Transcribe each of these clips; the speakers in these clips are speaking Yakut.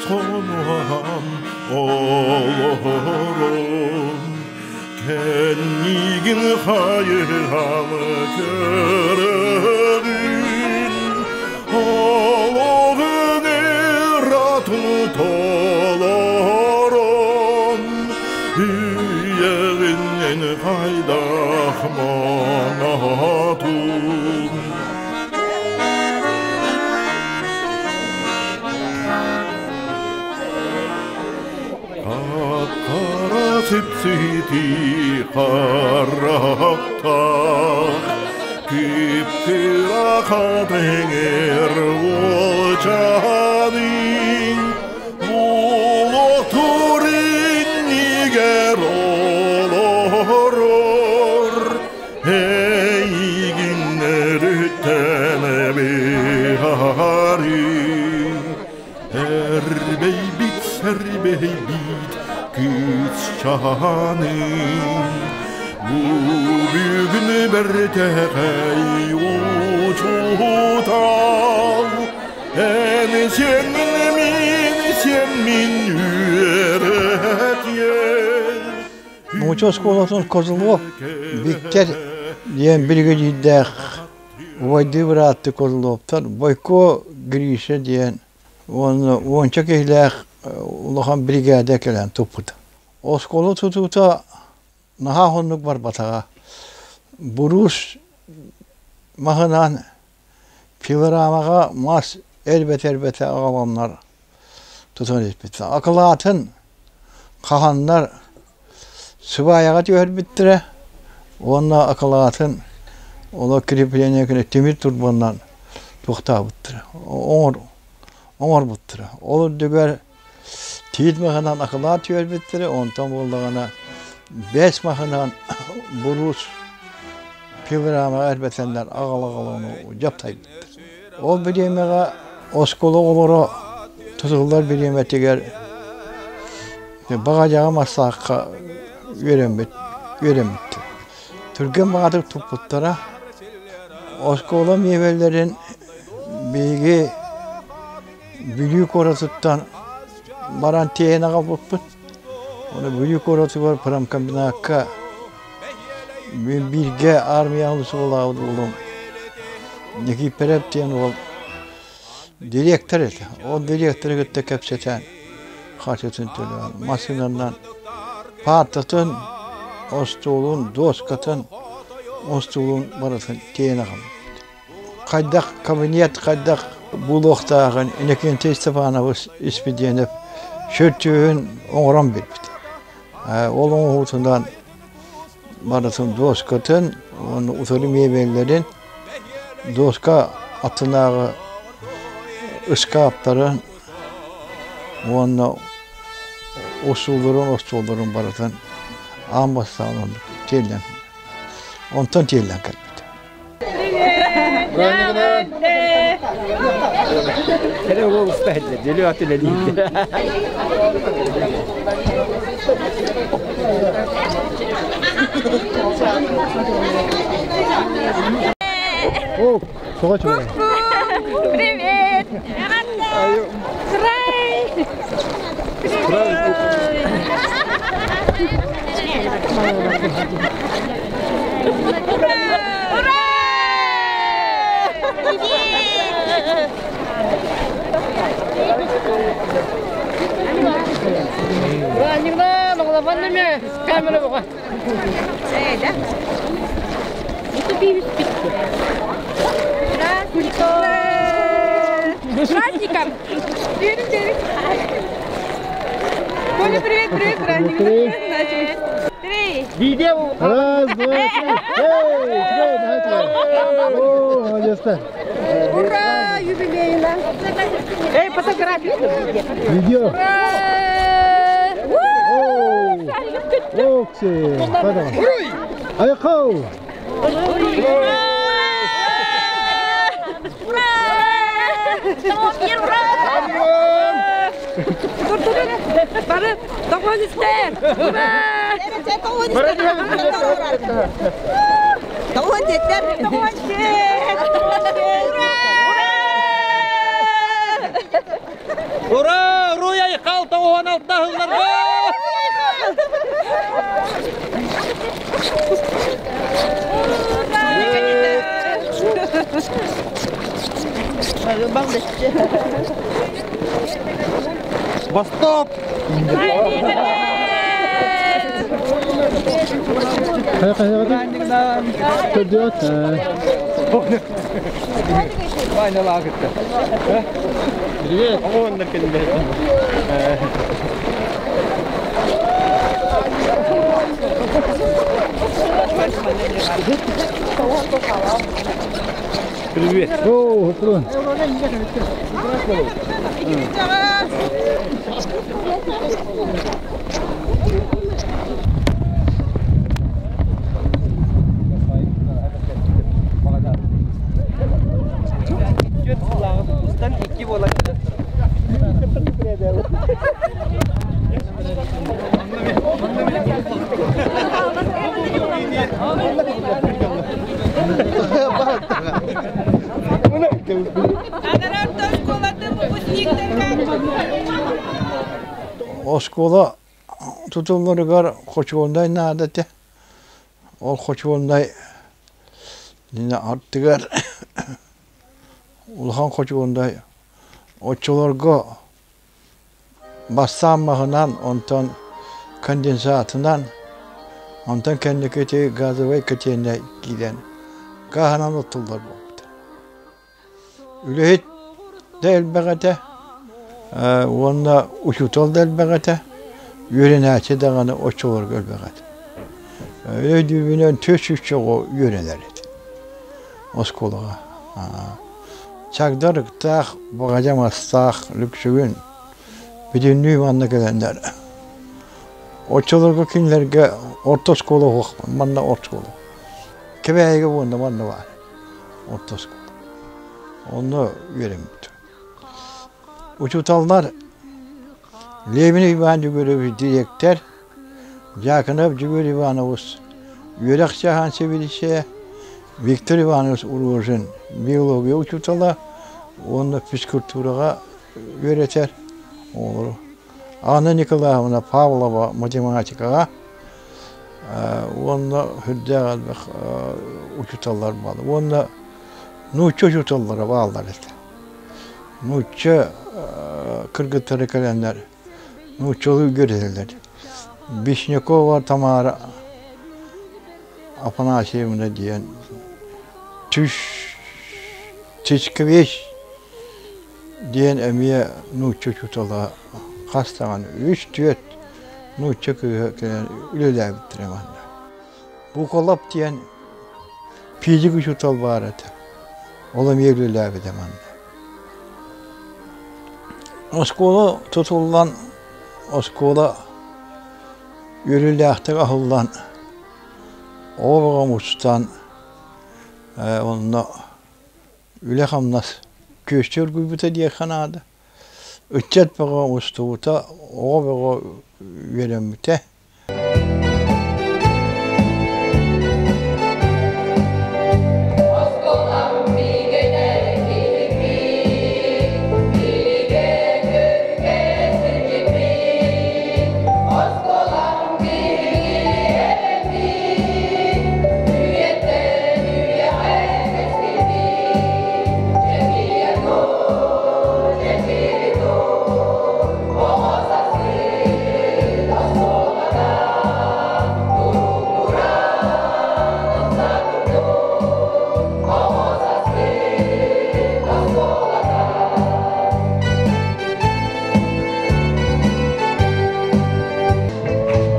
Хонуһан олорон Кэннигин хайыһан көрөбүн Олоҕун ыратын толорон Үйэҕинэн хайдах маҥаатым Хап-хара сипсити харахтаах, Кып-кыра эҥэр уолчааный, Болотур иннигэр олорор, Эйигин өрүттэн быһаарыы. Эрбэйбит сэрбэйбит кыысчааным, Бу бүгүн бэртэхэй учуутал, Эн сиэммин мин сиэммин үөрэтиэ. Нуучча оскуолатын Козлов Виктор диэн биригэдьиирдээх Убайдыы бырааттыы Козловтар Бойко Гриша диэн уонна уонча киһилээх улахан биригээдэ кэлэн туппута. Оскуола тутуута наһаа уһуннук барбатаҕа. Буруус маһынан пилорамаҕа мас эрбэтэ-эрбэтэ аҕаланнар тутан испиттэр. Акылаатын хаһаннар Сыбаайаҕа түһэрбиттэрэ уонна акылаатын олох крепление гына тимир турбанан туохтаабыттара, оҥорбуттара. Ол үрдүгэр тиит маһынан акылаат түһэрбиттэрэ, онтон буоллаҕына бэс маһынан буруус пилорамаҕа эрбэтэннэр аҕала-аҕала ону дьаптайбыттар. Ол бириэмэҕэ оскуола оҕолоро тутуллар бириэмэтигэр Баҕадьаҕа Массаахха үөрэммит үөрэммиттэр. Түргэн баҕатык туппуттара. Оскуола миэбэллэрин биһиги Бүлүү куоратыттан баран тиэйэн аҕалбыппыт. Ону Бүлүү куоратыгар промкомбинакка мин бииргэ армияҕа усулаабыт уолум Никииппэрэп диэн уол Директор этэ. Ол директоры кытта кэпсэтэн, харчытын төлөөн, массыынанан паартатын, остуолун, дуоскатын, остуолун барытын тиэйэн аҕалбыт. Хайдах кабинет хайдах буолуохтааҕын Иннокентий Степанович Испидиэнэп чертежин оҥорон биэрбит. Ол оҥоһуутунан барытын дуоскатын уонна утары миэбэллэрин дуоска аттынааҕы ыскааптарын уонна устууларын остуолларын барытын аан бастаан оннук тиэллэн онтон тиэллэн кэлбит. Привет! Ура! С праздником! Коля, привет, привет, праздник! Три! Видео! Раз, два, три! Эй, О, молодец Ура! Юбилейно! Эй, фотографию! Видео! Ура! Ох, Айхау! Ура! Ура! Ура! Бары тоҕон истэр! Ура! Тоҕон диэттэр! Тоҕон Ура! Ура! 96 сылларга! Восток! Привет! Привет! О, трон. Оскуола тутулларыгар хочуондай наада этэ. Ол хочуондай аттыгар улахан хочуондай оччолорго бастаан маһынан, онтон конденсатынан, онтон кэнники газовай котельнай киирэн гааһынан оттуллар буолбута. Үлэһит да элбэх этэ, уонна учуутал да элбэх этэ, үөрэнээччи даҕаны оччолорго элбэх этэ. Өйдүүбүнэн 400 оҕо үөрэнэр этэ оскуолаҕа. Чагдар ыктаах, баҕадьа мастаах Лүксүгүн бүтүннүү манна кэлэннэр. Оччолорго кинилэргэ орто оскуола суох, манна оскуола. Кэбээйигэ уонна манна баар орто оскуола. Онно үөрэммит. Учууталлар Левин Иван Дьөгүөрович дириэктэр, Дьяконов Дьөгүөр Иванович үөрэх чаһаан сэбиэдиссэйэ, Виктор Иванович Урожин биология учуутала уонна физкультураҕа үөрэтэр оҕолору. Анна Николаевна Павлова математикаҕа уонна сүрдээх элбэх учууталлар бааллар. Уонна нуучча учууталлара бааллар этэ. Нуучча кыргыттара кэлэннэр нууччалыы үөрэтэллэр. Вишнякова Тамара Афанасьевна диэн Түш Тичкович диэн эмиэ нуучча учуутала хас даҕаны үс-түөрт нуучча кыыһа кэлэн үлэлээбиттэрэ манна. Буколоп диэн физик учуутал баар этэ. Ол эмиэ үлэлээбитэ манна. Оскуола тутуллан, оскуола үөрүүлээхтик аһыллан, оҕо мустан, онно үлэ-хамнас күөстүү оргуйбута диэххэ наада. Ыччат бөҕө устубута, оҕо бөҕө үөрэммитэ.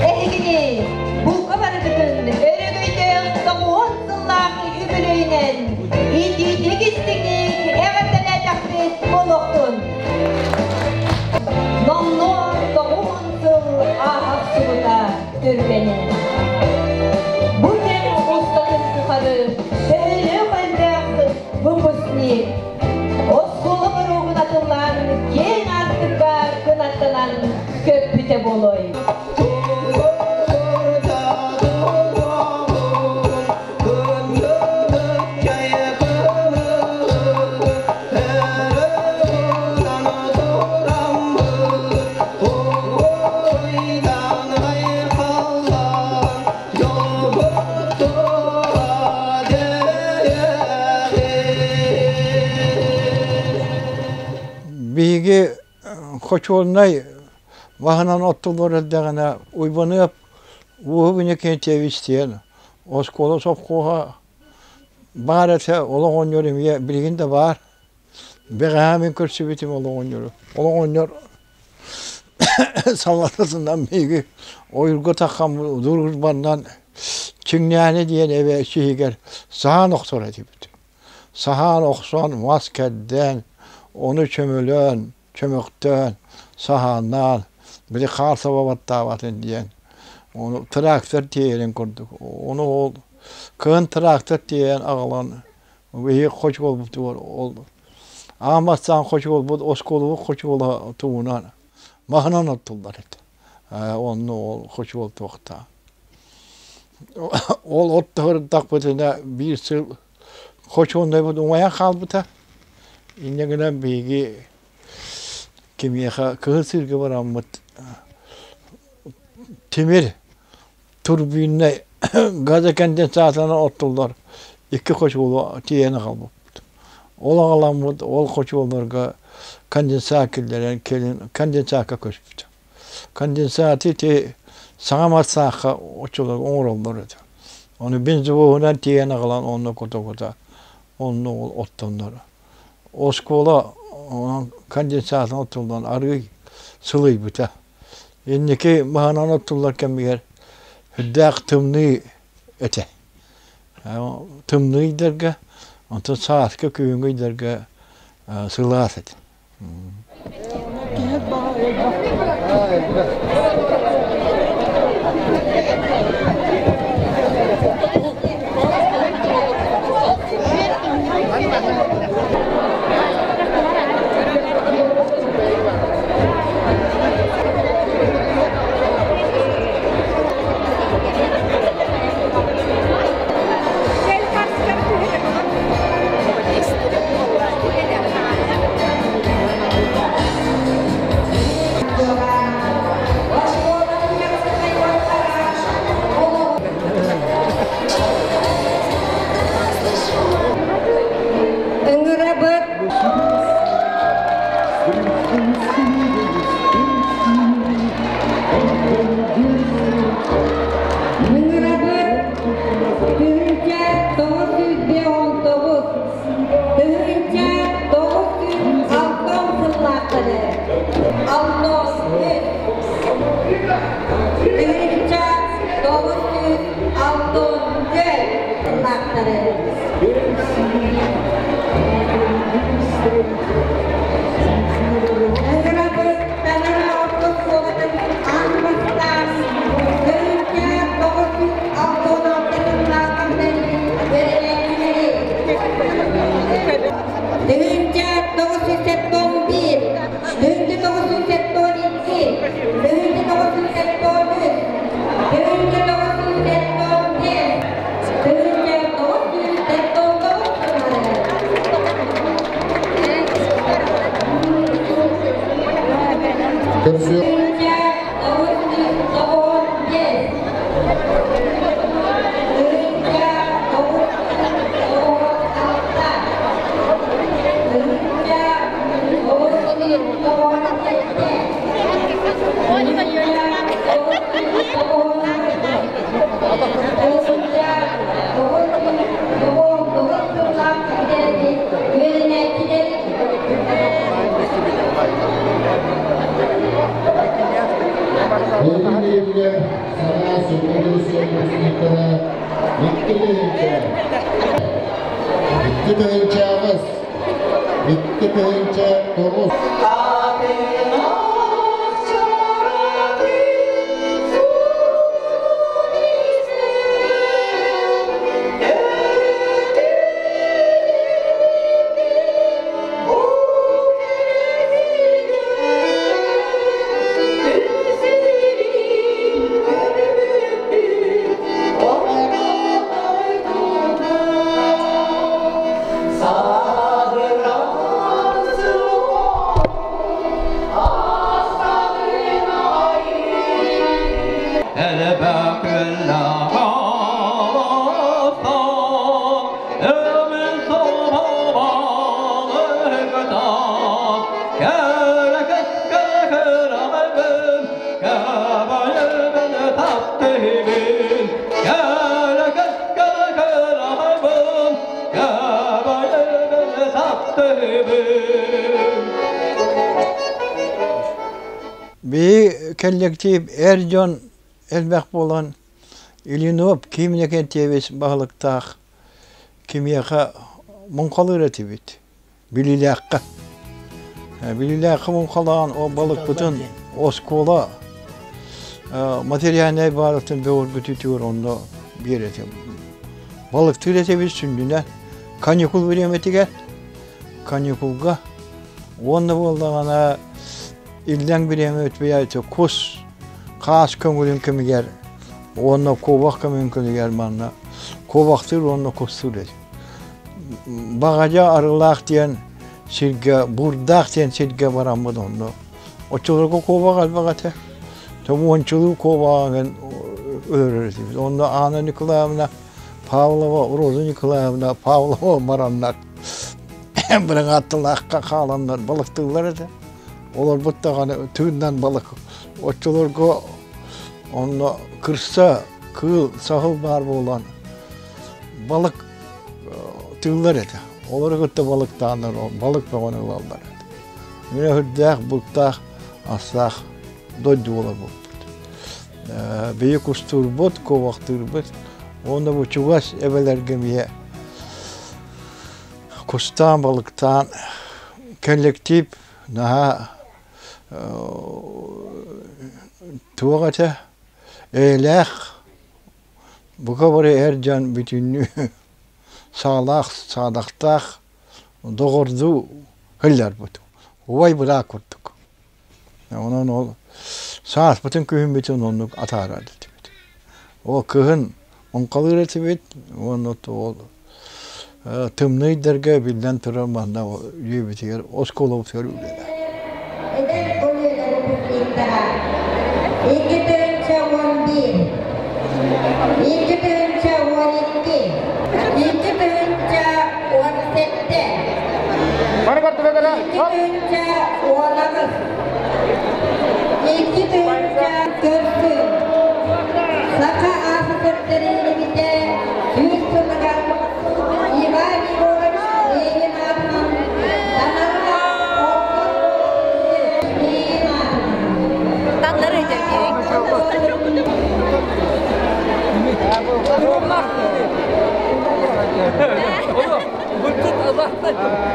Эһигини булка барыгытын өрөгөйдөөх тоҕуон сыллаах үбүлүөйүнэн итиитик истиҥник эҕэрдэлээтэхпит буолуохтун. Номнуо 90 сыл ааһа охсубута түргэнин. Бу кэм устатын тухары төһөлөөх элбэх выпускник оскуола боруогун атыллаан киэҥ аартыкка кынаттанан көппүтэ буолуой. Хочуолунай маһынан оттуллар эрдэҕинэ Уйбаныап Уоһук Иннокентьевич диэн оскуола сопхуоһа баар этэ, олох оҕонньор эмиэ билигин да баар. Бэҕэһээ мин көрсүбүтүм ол оҕонньору. Ол оҕонньор салалтатынан биһиги ойуурга таххан дурбаннан Чиҥнээни диэн эбэ сиһигэр саһаан охсор этибит. Саһаан охсон, мас кэрдэн, ону чөмөлөөн, чөмөхтөөн, саһааннаан, били хаар саба баттаабатын диэн ону трактор тиэйэрин курдук. Ону ол кыһын трактор тиэйэн аҕалан биһиги хочуолбутугар ол аан бастаан хочуолбут оскуолабыт хочуола тугунан маһынан оттуллар этэ. Онно ол хочуол туохтаах. Ол оттоһордахпытына биир сыл хочуолунайбыт умайан хаалбыта. Инньэ гынан биһиги кимиэхэ Кыһыл Сыырга бараммыт тимир турбиннай газоконденсатынан оттуллар икки хочуолу тиэйэн аҕалбыппыт. Ол аҕаламмыт ол хочуолларга конденсат киллэрэн кэлин конденсакка көспүт. Конденсаты ити саҥа массаахха оччолорго оҥороллор этэ. Ону бензовоһунан тиэйэн аҕалан онно кута-кута онно ол оттонноро. Оскуола онон конденсатын оттуллан арыый сылыйбыта. Инники маһынан оттуллар кэмигэр үрдээх тымныы этэ. Тымныы ыйдарга, онтон сааскы күһүҥҥү ыйдарга сылаас этэ. Ыҥырабыт. Ыҥырабыт. Тыһыынча 959, 1960 сыллаахтары. 63. 1964 сыллаахтары. Ыҥырабыт Таҥара орто оскуолатын аан бастаан 1966 сыллаахтан үөрэнээччилэри. 1971, 1972, 1973, 1975, 1979 сыллары. 1995, 1996, 1996, Саҥа сокуон выпускниктара 2000, 2008, 2009. Биһи коллектив эр дьон элбэх буолан Ильинов Ким Иннокентьевич баһылыктаах кимиэхэ муҥхалыыр этибит. Билилээххэ. Билилээххэ муҥхалаан ол балыкпытын оскуола материальнай бааратын бөҕөргүтүтүгэр онно биэр этим. Балыктыыр этибит сүнньүнэн каникул бириэмэтигэр каникулга уонна буоллаҕына иллэҥ бириэмэ үтүбүйэ кус хаас көҥүлүн кэмигэр уонна куобах көмүн күнүгэр манна куобахтыыр уонна кустуур этим. Баҕадьа Арылаах диэн сиргэ, Буурдаах диэн сиргэ бараммыт онно. Оччолорго куобах элбэх этэ. Уончалыы куобаҕын өлөрөр этибит. Онно Анна Николаевна Павлова, Роза Николаевна Павлова бараннар быраҥаатталаахха хааланнар балыктыыллар этэ. Олорбут даҕаны тыыннан балык. Оччолорго онно кырса, кыыл, саһыл баар буолан балык тыыллар этэ. Олору кытта балыктааннар, балык бөҕөнү ылаллар этэ. Мин үрдээх, бултаах, астаах дойду буолар буолбут. Биһи кустуурбут, куобахтыырбыт. Уонна бу чугас эбэлэргэ эмиэ кустаан, балыктаан коллектив наһаа туох этэ эйэлээх бука бары эр дьон бүтүннүү саалаах, саадахтаах доҕордуу ылларбыт. Убай быраак курдук. Онон ол сааспытын күһүммүтүн оннук атаарар этибит. Ол кыһын муҥхалыыр этибит уонна ол тымныйдарга биллэн турар манна үйэбитигэр оскуолабытыгар үлэлээх. Эдэр көлүөнэ выпускниктара 2 11, 2 12, 2017, 2018, 2000 көрсүн. Саха АССР тэриллибитэ 100 сылыгар Иван Егорович Ленин аатынан Танара орто Ленин аатынан. Таннары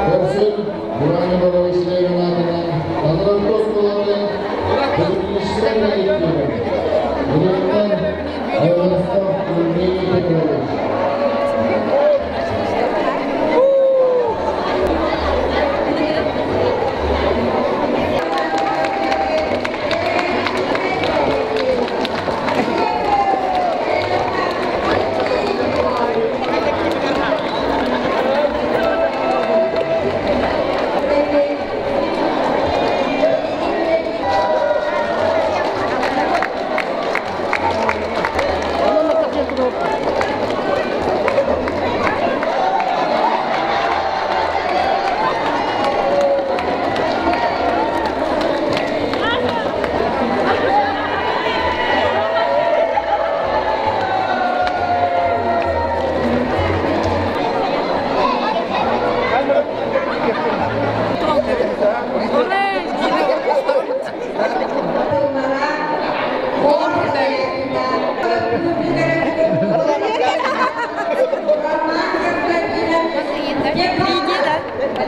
Көрсүн Иван Егорович Ленин аатынан Танара орто оскуолатын выпускниктарын бэлиэтиибит. Директор Айвансков Евгений Петрович.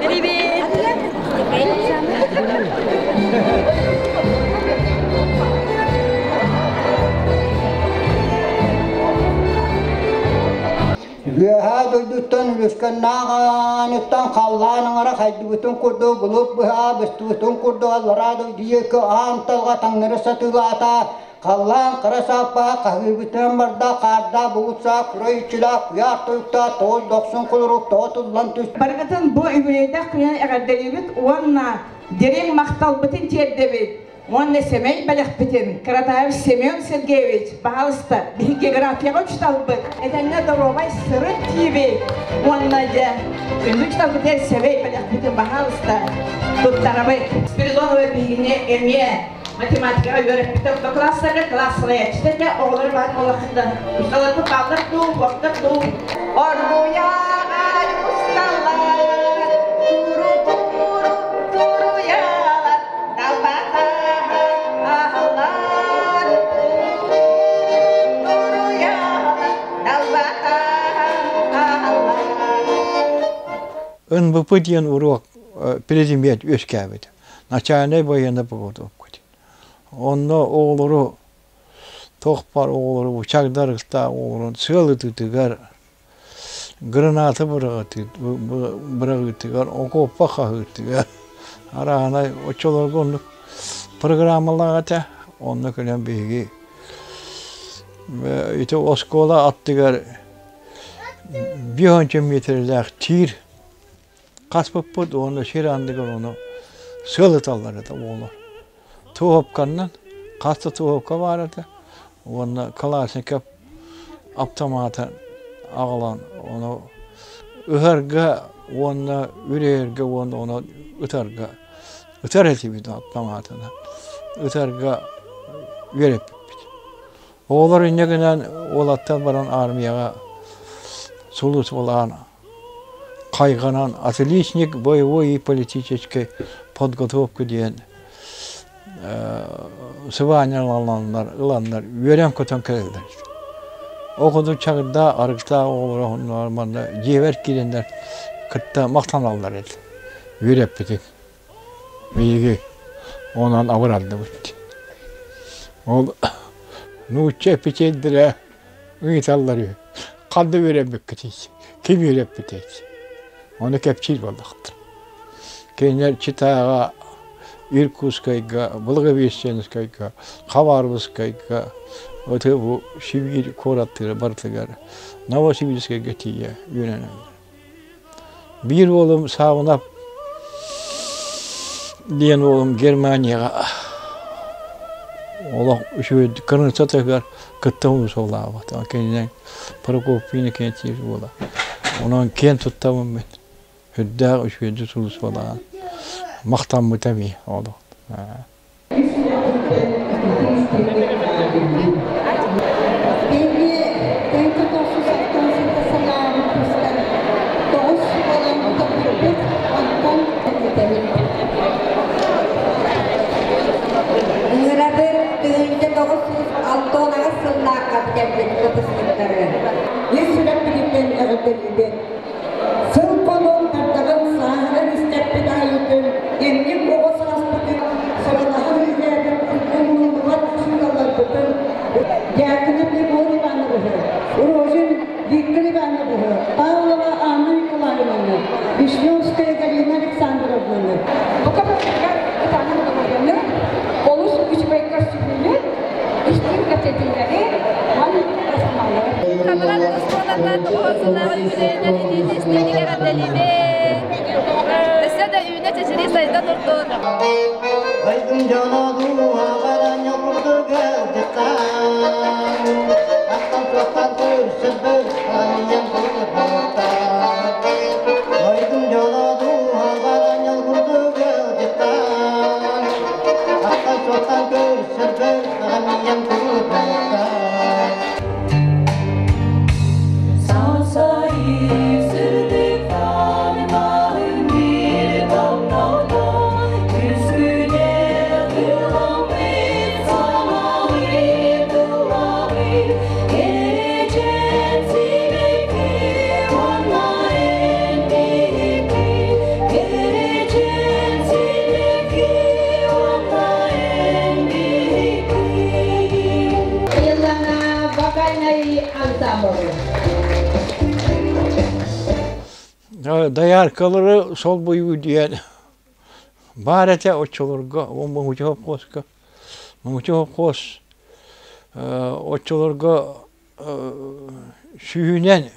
Привет! Үөһээ дойдуттан үлүскэннээҕиттэн халлаан аҥара хайдыбытын курдук былыт быһа быстыбытын курдук аллараа дойду диэки аан талҕа таҥнары сатыылаата. Халлаан хара сааппаһа хаһыыбытынан барда, хаардаах бугут саа, курай иччилээх, куйаар тойуктаах, тоҕус дохсун кулурук тоҕо туллан түс. Барыгытын бу үбүлүөйдээх күнүнэн эҕэрдэлиибит уонна дириҥ махталбытын тиэрдэбит. Уонна сэмэй бэлэхпитин Каратаев Семен Сергеевич, пожалуйста, биһи географияҕа учууталбыт, этэҥҥэ доруобай сырыт диибит. Уонна дьэ, күндү учууталбытыгар сэмэй бэлэхпитин, пожалуйста, туттарабыт. Спиридонова биһигини эмиэ математикаҕа үөрэппитэ орто класстарга кылаас салайааччыта этэ, оҕолору баар буоллаххытына, учууталларбыт бааллар дуу, уоттар дуу. Оргуйаҕай усталлар, туру-туру туруйалар, далбатаһан. НВП диэн уруок предмет үөскээбит. Начальнай военная подготовка диэн. Онно оҕолору туох баар оҕолору чагдарыктаах оҕолорун сыал ытыытыгар граната быраҕыытыгар, окуоппа хаһыытыгар арааһынай оччолорго оннук программалаах этэ. Онно кэлэн биһиги ити оскуола аттыгар 5 миэтэрэлээх тиир хаспыппыт уонна сир анныгар ону сыал ыталлар этэ оҕолор. Туоһапканнан хас да туоһапка баар этэ уонна Калашников автоматы аҕалан ону ыһарга уонна үрэргэ уонна ону ытарга ытар этибит автоматынан ытарга үөрэппиппит. Оҕолор инньэ гынан уолаттар баран армияҕа сулууспалаан хайҕанан отличник боевой и политической подготовки диэн сыбаанньа ыланнар, ыланнар үөрэн-көтөн кэлэллэр. Ол курдук чагырдаах, арыгытаах оҕолоро манна дьиэбэр киирэннэр кытта махтаналлар этэ. Үөрэппитин. Биһиги онон абыраллыбыт. Ол нуучча эпичиэйдэрэ ыйыталлар үһү. Ханна үөрэммиккитий? Ким үөрэппитэй? Ону кэпсиир буоллахтар. Кинилэр Читаҕа, Иркутскайга, Благовещенскайга, Хабаровскайга, вот бу Сибиир куораттары барытыгар Новосибирскайга тиийэ үөрэнэллэр. Биир уолум Саунап диэн уолум Германияҕа олох үчүгэйдик кырыҥсатыгар кытта умсулаабат. Кининэн Прокопий Иннокентьевич буола. Онон киэн туттабын мин. Үрдээх үчүгэйдик сулууспалаан махтаммыта эмиэ олох. Ыҥырабыт 1998 сыллаахха бүтэрбит выпускниктары. Ис сүрэхпититтэн эҕэрдэлиибит. Сыл хонук тардаҕын сааһыран истэппит аайытын инник оҕо сааспытын сыралаһан үлэлээбит умнуллубат учууталларбытын Дьяконов Егор Ивановиһы, Рожин Виктор Ивановиһы, Павлова Анна Николаевнаны, Вишневская Галина Александровнаны. Бука барытыгар ытаанын доҕордону, олус үчүгэй көрсүһүүнү, истиҥ кэпсэтиилэри уонна Хабыран оскуолатынан тоҕус сыллааҕы үбүлүөйүнэн итиини истиҥник эҕэрдэлиибин. Өссө да үүнэ чэчирии сайда турдун. Айдын дьоно дууһаҕа ньокурдук ыалдьыттаан, Аттан-туохтан көрсөрбөр айан турбуттар. Айдын дьоно дууһаҕа ньокурдук ыалдьыттаан, Аттан-туохтан көрсөрбөр айан турбуттар. Дояркалары солбуйуу диэн баар этэ оччолорго Муҥучу хопхуоска. Муҥучу хопхуос оччолорго сүүһүнэн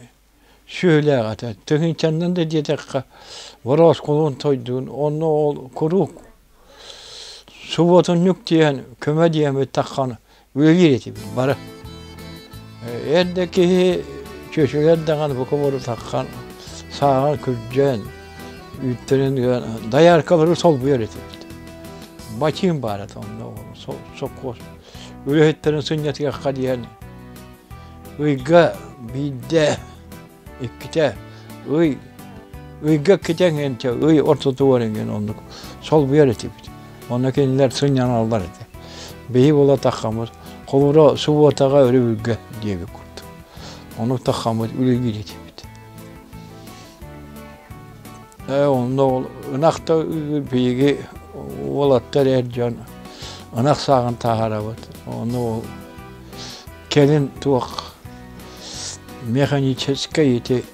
сүөһүлээх этэ. Тыһыынчаннан да диэтэххэ борооскулуун тойдуун онно ол куруук субуотунньук диэн көмө диэммит таххан үлэлиир этибит бары. Эрдэ киһи чүөчүлэр даҕаны бука бары таххан сааҕын күрдьэн үүттэрин дояркалары солбуйар этибит. Бачыым баар этэ онно сопхуос үлэһиттэрин сынньатыахха диэн ыйга биирдэ иккитэ ый ыйга иккитэ эҥин ый ортотугар эҥин оннук солбуйар этибит. Онно кинилэр сынньаналлар этэ. Биһи буола таххаммыт холобура субуотаҕа өрөбүлгэ диэбит курдук. Ону таххаммыт үлэлиир этибит. Онно ол ынах да биһиги уолаттар эр дьон ынах сааҕын таһаарабыт. Онно ол кэлин туох механическай ити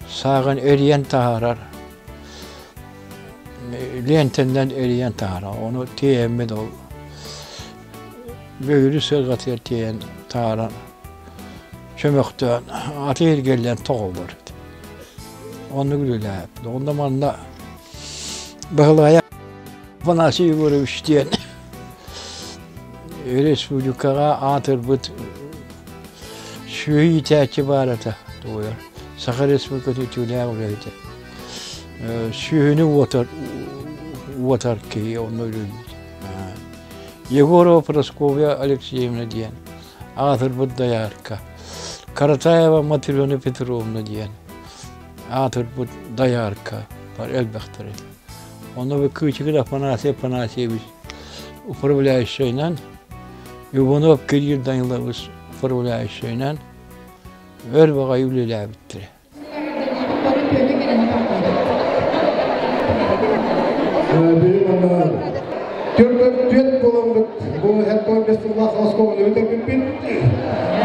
сааҕын эрийэн таһаарар лиэнтэннэн эрийэн таһаарар. Ону тиэйэммит ол бөһүрү сыарҕатыгар тиэйэн таһааран чөмөхтөөн аты иргэллэн тоҕоллор эбит. Оннук үлэлээбит. Онно манна Баһылайа Афанасий Егорович диэн республикаҕа аатырбыт сүөһү иитээччи баар этэ туойар. Саха Республикатын үтүөлээх үлэһитэ. Сүөһүнү уотар уотар киһи онно үлэлиир. Егорова Прасковья Алексеевна диэн аатырбыт доярка. Каратаева Матрена Петровна диэн аатырбыт доярка бар элбэхтэр этэ. Онно Кыычыкын Афанасий Афанасьевич управляющайынан, Иванов Кирилл Данилович управляющайынан өр баҕайы үлэлээбиттэрэ. Түөрт буоламмыт бу һэттон бестуллаах оскуоланы бүтэрбиппит.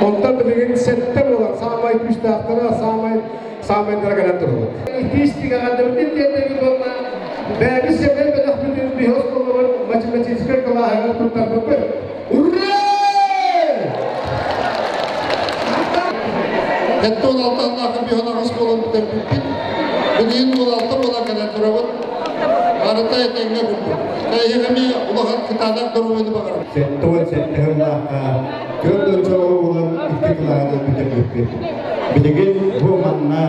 Онтон билигин сэттэ буолан саамай күүстээхтэрэ, саамай саамайдара кэлэн турабыт. Итиистигэ аҕаллыбытын тиэрдэбит уонна бэйэбит сэмэй бөлөхпүтүн биһи оскуолабыт математическай кылааһыгар туттарбыппыт. Ура! Сэттэ алтаннаахы биһон аҕыс буолан бүтэрбиппит. Билигин 16 буолан кэлэн турабыт. Барыта этэҥҥэ курдук. Эһиги эмиэ улахан кытаанах доруобуйаны баҕарабыт. 77 сыллаахха 40 буолан икки кылааһы бүтэрбиппит. Билигин бу манна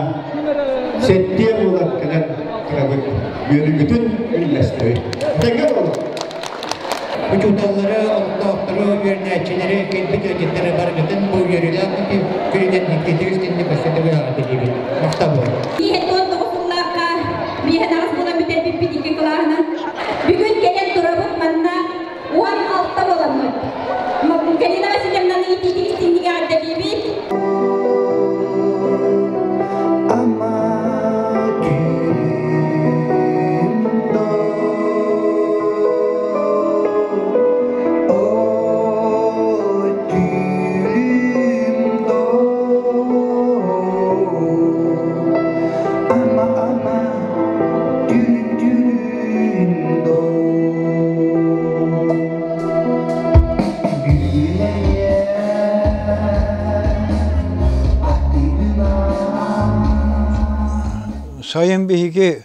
сэттиэ буолан кэлэн турабыт. Үөрүүгүтүн үллэстэбит. Тэҥҥэ буолуҥ! Учууталлары, олохтоохтору, үөрэнээччилэри, кэлбит ыалдьыттары барыгытын бу үөрүүлээх күнүнэн иккитик истинник өссө төгүл эҕэрдэлиибит. Махтал буолуҥ. 19 сыллаахха биэһэн аҕыс буолан бүтэрбиппит икки кылааһынан. Бүгүн кэлэн турабыт манна 16 буоламмыт. Галина Васильевнаны итиитик истиҥник эҕэрдэлиибит. Сайын биһиги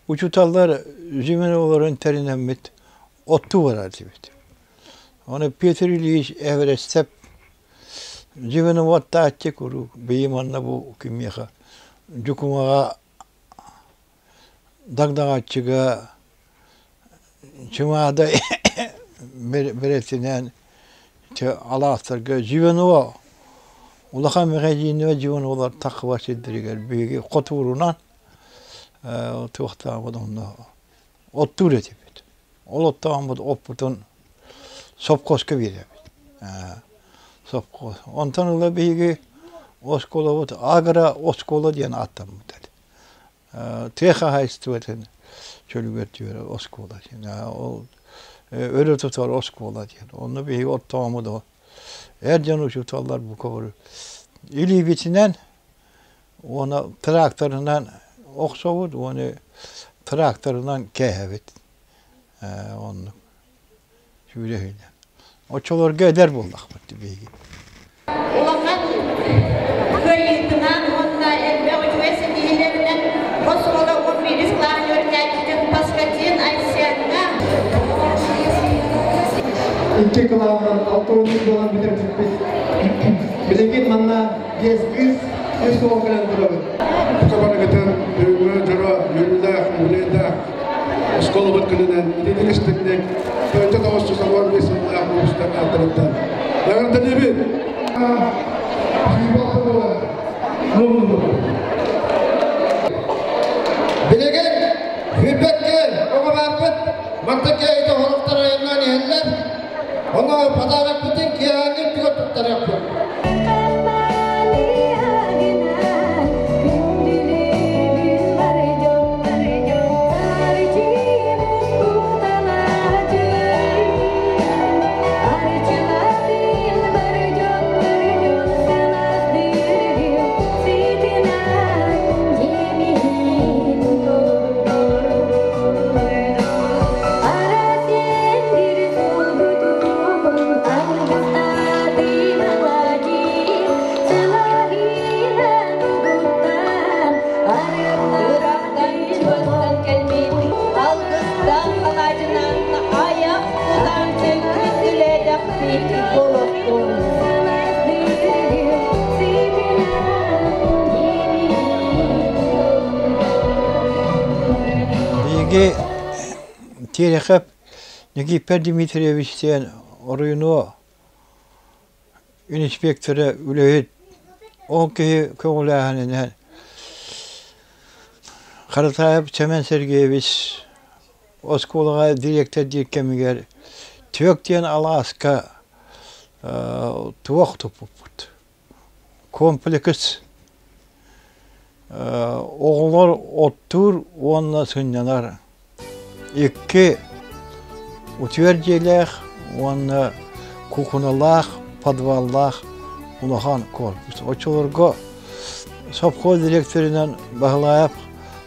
учууталлар Зимин олорон тэринэммит оттуу барар этибит. Оны Петр Ильич Эверестеп Зимин уоттааччы куруук бийи манна бу кимиэхэ Дьукумаҕа Дагдаҕаччыга Чымаада бэрэтинэн алаастарга звено улахан мэхэдьииннэбэ звенолар таххыбат сирдэригэр биһиги хотуурунан туохтаабыт онно оттуур этибит. Ол оттооммут оппутун сопхуоска биэрэбит. Сопхуос. Онтон ыла биһиги оскуолабыт агро оскуола диэн ааттаммыт этэ. Тыа хаһаайыстыбатын чөлүгэр түһэр оскуола диэн. Ол өрө тутар оскуола диэн. Онно биһиги оттооммут ол. Эр дьон учууталлар бука бары илиибитинэн уонна тракторынан охсобут уонна тракторынан кээһэбит. Оннук сүүрэ Оччолорго эдэр буоллахпыт биһиги. Улахан кыайыытынан уонна элбэх үчүгэй ситиһиилэринэн оскуола 11 кылааһын үөрэнээччитин Паскатин Айсенҥа Икки кылааһынан 63 буолан бүтэрбиппит. Билигин манна биэс кыыс, үс уол кэлэн турабыт. Бука барыгытын бүгүҥҥү дьоро үөрүүлээх, үбүлүөйдээх оскуолабыт күнүнэн итинник истиҥник 1995 сыллаах улуустар ааттарыттан эҕэрдэлиибин! Билигин сүүрбэккэ оҕо баарбыт, мантан кээйитэ хоруктар айаннаан иһэллэр. Ону подарокпытын киэһээҥҥи өттүгэр туттарыахпыт. Биһиги Терехов Никифор Дмитриевич диэн оройуну инспектора үлэһит ол киһи көҕүлээһининэн Харатаев Сэмэн Сергеевич оскуолаҕа дириэктэрдиир кэмигэр Түөк диэн алааска туох туппуппут. Комплекс оҕолор оттуур уонна сынньанар икки утуйар дьиэлээх уонна куукуналаах, подваллаах улахан корпус. Оччолорго совхоз директорынан Баһылаев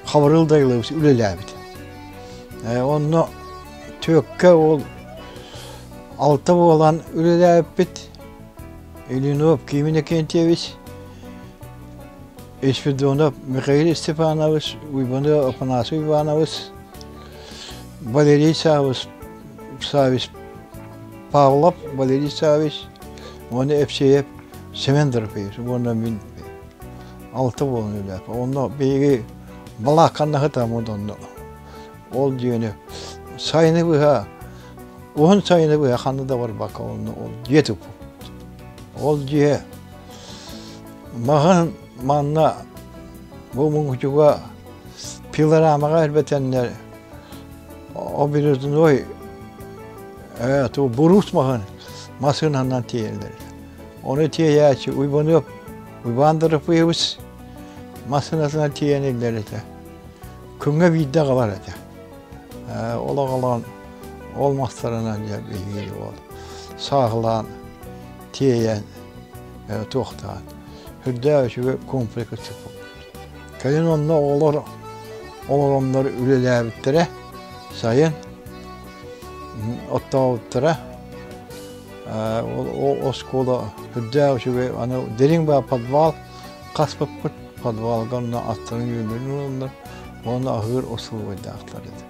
Хабырыл Дайылович үлэлээбит. Онно түөккэ ол алта буолан үлэлээбиппит. Ильинов Кимин Акентьевич, Испирдонов Михаил Степанович, Уйбанов Афанасий Иванович, Валерий Савич, Савич Павлов Валерий Савич, уонна Евсеев Семен Дорофеевич уонна мин алта буолан үлэлээппит. Онно биһиги балаакканнаһытаммыт онно. Ол дьиэни сайыны быһа уһун сайыны быһа ханна да барбакка онно ол дьиэ туппуппут. Ол дьиэ маһын манна бу муҥучуга пилорамаҕа элбэтэннэр обережной буруус маһын массыынанан тиэйэллэр. Ону тиэйээччи Уйбаныап Уйбаан Дорофеевич массыынатынан тиэйэн иллэр этэ. Күҥҥэ биирдэ аҕалар этэ. Ол аҕалан ол мастарынан дьэ биһиги ол сааһылаан тиэйэн туохтаан үрдээх үчүгэй комплекс туппуппут. Кэлин онно оҕолор олороннор үлэлээбиттэрэ сайын оттообуттара ол оскуола үрдээх үчүгэй аны дириҥ баа подвал хаспыппыт подвалга онно аттарын үөллэрин уураллар уонна аһыыр усулуобуйдаахтар этэ.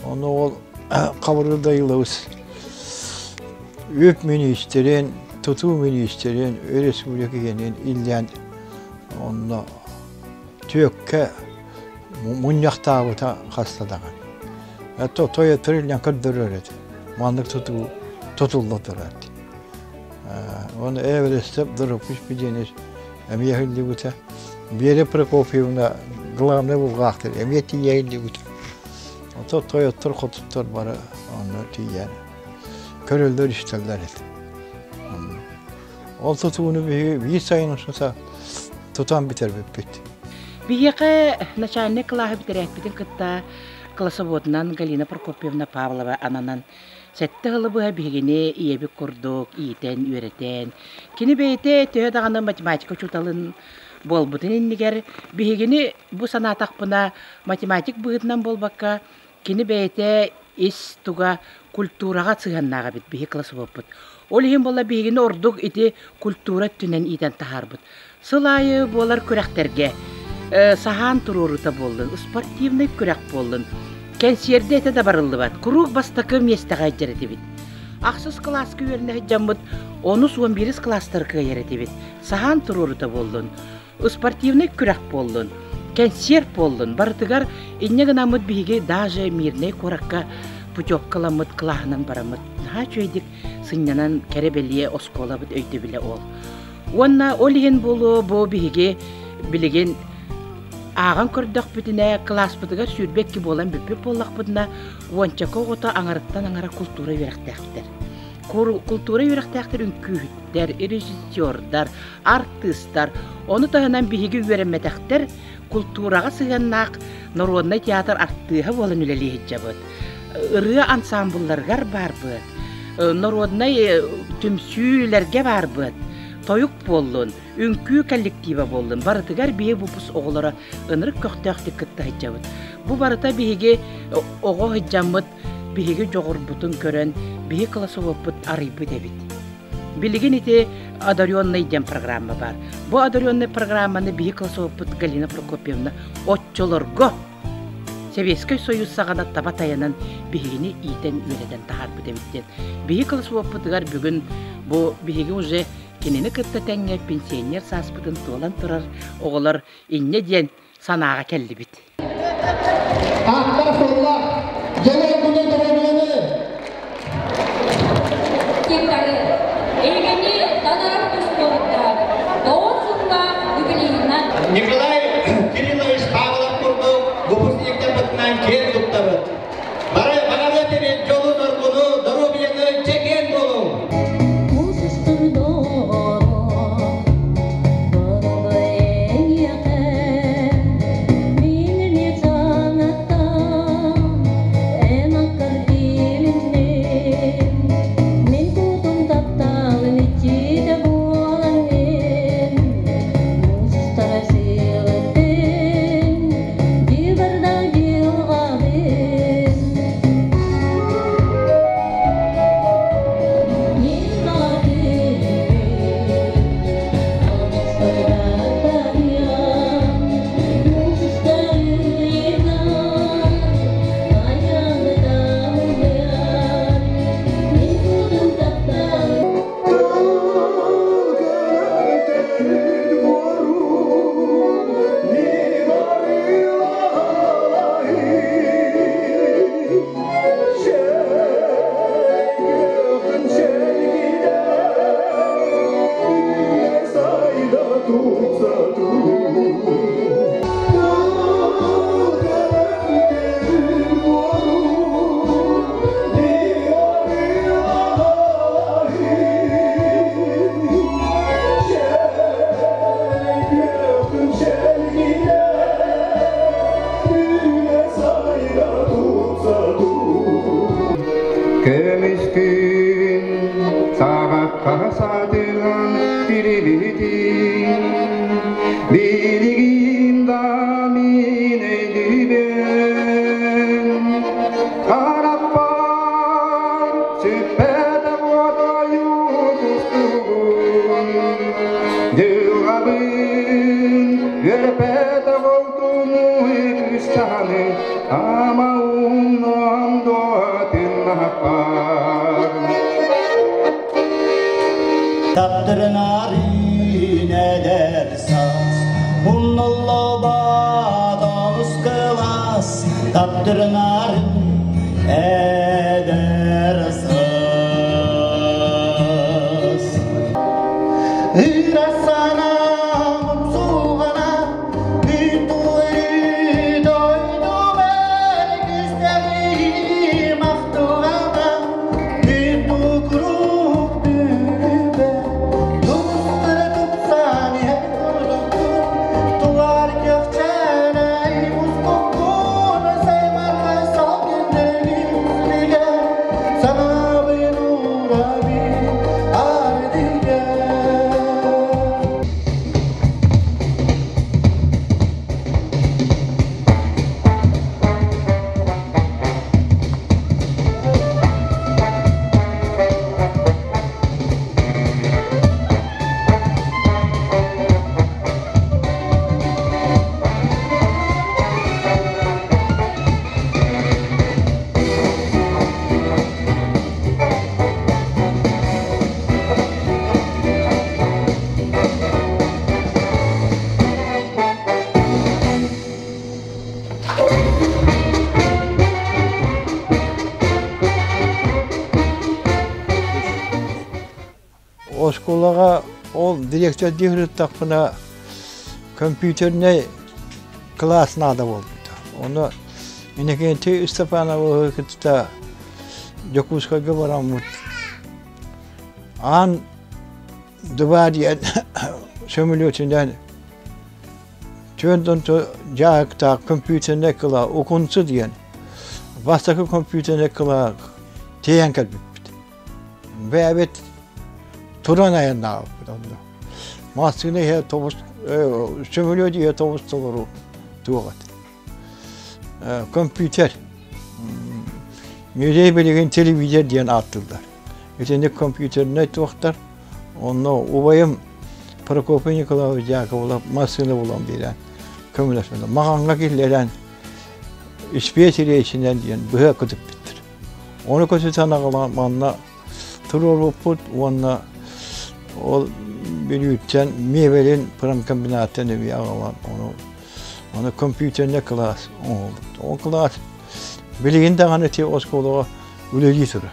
Ону ол Хабырыыл Дайылович үп миниистирин, тутуу миниистирин, республика киһинин иллээн онно түөккэ мунньахтаабыта хаста даҕаны. Это той иллэн көрдөрөр этэ. Маннык тутуу тутулла турар. Оны Эверестеп Дорофиш Педенич эмиэ иһиллибитэ. Вера Прокопьевна главный булгаахтар эмиэ тиийэ иһиллибитэ. Ото тойоттор хотуттар бары онно тиийэн көрөллөр истэллэр этэ. Ол тутууну биһиги биир сайын устата тутан бүтэрбиппит. Биһиэхэ начальник кылааһы бүтэрээппитин кытта классоводунан Галина Прокопьевна Павлова ананан Сэттэ сылы быһа биһигини ийэбит курдук иитэн-үөрэтэн, кини бэйэтэ төһө даҕаны математика учууталын буолбутун иннигэр биһигини бу санаатахпына математик быһыытынан буолбакка, кини бэйэтэ ис туга культураҕа сыһыаннаах эбит биһи классоводпут. Ол иһин буолла биһигини ордук ити культура өттүнэн иитэн таһаарбыт. Сыл аайы буолар күрэхтэргэ саһаан туруоруута буоллун, спортивнай күрэх буоллун, кэнсиэрдэ этэ да барыллыбат, куруук бастакы миэстэҕэ илдьэр этибит. Ахсыс кылааска үөрэнэ сылдьаммыт онус уон биирис кылаастары кыайар этибит. Саһаан туруоруута буоллун, спортивнай күрэх буоллун, кэнсиэр буоллун, барытыгар инньэ гынаммыт биһиги даже Мирнэй куоракка путевкаламмыт кылааһынан бараммыт наһаа үчүгэйдик сынньанан кэрэ-бэлиэ оскуолабыт өйдөбүлэ ол. Уонна ол иһин буолуо бу биһиги билигин ааҕан көрдөхпүтүнэ кылааспытыгар 22 буолан бүппүт буоллахпытына уончака оҕото аҥарыттан аҥара култуура үөрэхтээхтэр. Култуура үөрэхтээхтэр үҥкүүһүттэр, режиссердар, артыыстар, ону таһынан биһиги үөрэммэтэхтэр култуураҕа сыһыаннаах народнай театр артыыһа буолан үлэлии сылдьабыт. Ырыа ансаамбылларыгар баарбыт, народнай түмсүүлэргэ баарбыт, тойук буоллун, үҥкүү коллектива буоллун, барытыгар биһи выпуск оҕолоро ынырык көхтөөхтүк кытта сылдьабыт. Бу барыта биһиги оҕо сылдьаммыт биһиги дьоҕурбутун көрөн, биһи классоводпут арыйбыт эбит. Билигин ити одаренный диэн программа баар. Бу одаренный программаны биһи классоводпут Галина Прокопьевна оччолорго Сэбиэскэй Союз саҕана таба тайанан биһигини иитэн-үөрэтэн таһаарбыт эбит диэн. Биһи классоводпутугар бүгүн бу биһиги уже кинини кытта тэҥҥэ пенсионер сааспытын туолан турар оҕолор инньэ диэн санааҕа кэллибит. Ааттаах суоллаах Выпускниктары, эһигини Танаров оскуолатыгар тоҕус сыллаах юбилейынан Николай Кириллович Павлов курдук выпускниктарбытынан киэн туттабыт. Бары баҕарыа этибит дьолу-соргуну, доруобуйаны чэгиэн буолуҥ! Көмүскүн саҕахха сатыган тирибитин, билигин да мин өйдүүбүн. Харахпар сүппэтэх уотайуу тустугун, дьылҕабын үөрпэтэх олтунуй кыысчааны, ама умнуом дуотун наһаппар. Таптырынар эдэр саас, умнуллубат олус кылаас, таптырынар эдэр саас. Ыра санаам умсулҕана, бүтүн дойдубар күстэҕим ахтылҕана, бүтүн куруук тустара тупсан иһэр курдуккун, тулар көхчээнэй мускуккун, саймархай салгын сүрүгэр, санаабын уурабын ардыгар. Оскуолаҕа ол дириэктэрдии сырыттахпына компьютернай кылаас наада буолбута. Ону Иннокентий Степановы кытта Дьокуускайга бараммыт. Аан два диэн сөмөлүөтүнэн түөрт дьааһыктаах компьютернай кылаа Укунсу диэн бастакы компьютернай кылаа тиэйэн кэлбиппит. Бэйэбит туран айаннаабыппыт онно. Массыына иһэ тобус сөмөлүөт иһэ тобус толору туох этэ. Компьютер. Музей билигин телевизор диэн ааттыыллар. Итинник компьютернай туохтар. Онно убайым Прокопий Николаевич Дьякобулов массыына булан биэрэн көмөлөспүтэ. Маҕаҥҥа киллэрэн испиэс рейсинэн диэн быһа көтүппүттэр. Ону көтүтэн аҕалан манна туруорбуппут уонна ол Бүлүүттэн мебелин промкомбинаттан эмиэ аҕалан ону ону компьютернай кылаас оҥоһуллубут. Ол кылаас билигин даҕаны ити оскуолаҕа үлэлии турар.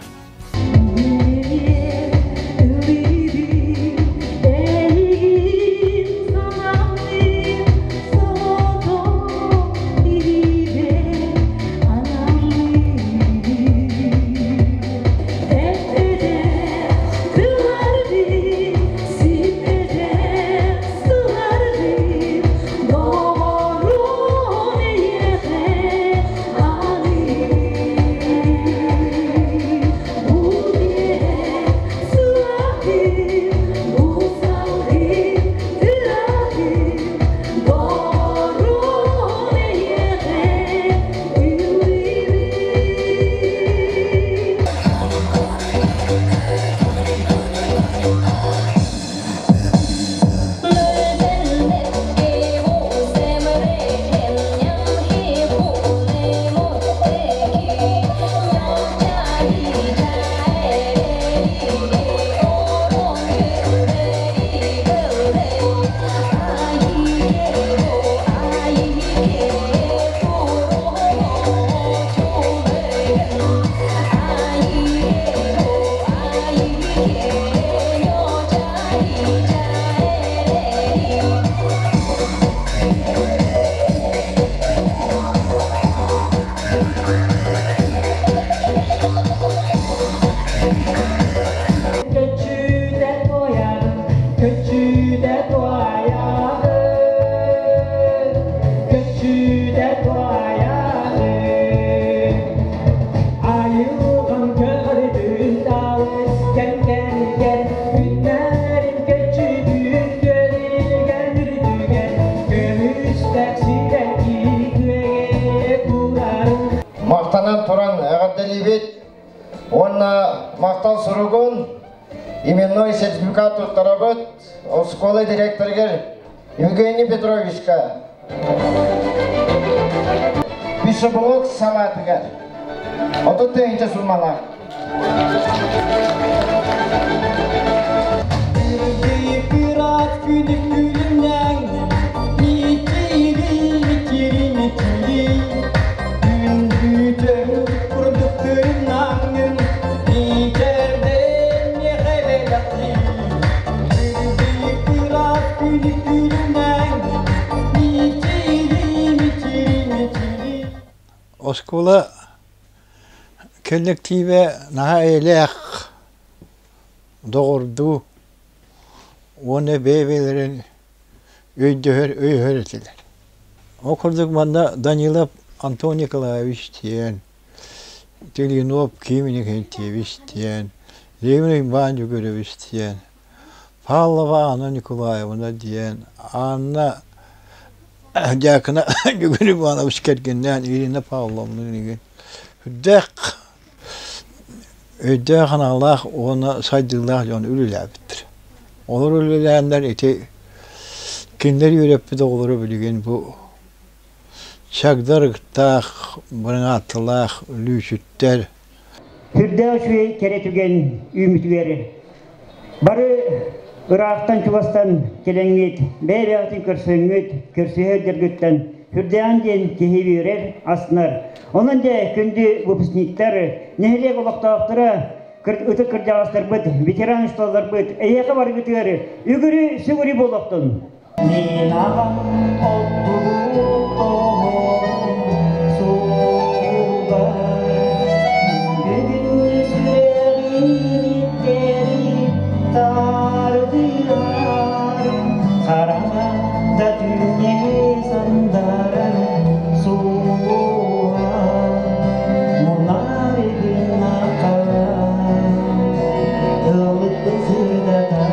Махтанан туран эҕэрдэлиибит уонна махтал суругун именной сертификат туттарабыт оскуола директорыгар Евгений Петровичка. Пищеблок салаатыгар 30 тыһыынча суммалаах. Оскуола кэллэктиибэ наһаа эйэлээх, доҕордуу уонна бэйэ-бэйэлэрин өйдөһөр, өйөһөр этилэр. Ол курдук манна Данилов Антон Николаевич диэн, Тилинов Ким Иннокентьевич диэн, Левин Иван Дьөгүөрэбич диэн, Павлова Анна Николаевна диэн, Анна Дьаакына Дьөгүөр Иванович кэргэннээн Ирина Павловна игин үрдээх өйдөөх-санаалаах уонна сайдыылаах дьон үлэлээбиттэр. Олор үлэлээннэр ити кинилэр үөрэппит оҕолоро билигин бу чагдарыктаах, быраҥаатталаах лүүчүттэр. Сүрдээх үчүгэй кэрэ түгэн үүммүтүгэр бары ыраахтан-чугастан кэлэҥҥит, бэйэ-бэйэҕитин көрсөҥҥүт, көрсүһэ сылдьаргыттан сүрдээҕин диэн киһи үөрэр, астынар. Онон дьэ, күндү выпускниктар, нэһилиэк олохтоохторо, ытык кырдьаҕастарбыт, ветеран учууталларбыт, эйиэхэ барыгытыгар үгүрү-сүгүрү буолуохтун! Мин аҕам оттубут оһоҕун суолугар бүгүн сүрэҕин иттери тардыар хараҥа да түүҥҥэ сандарар сулуһа мунар гыннаха ылыкпын сырдатар.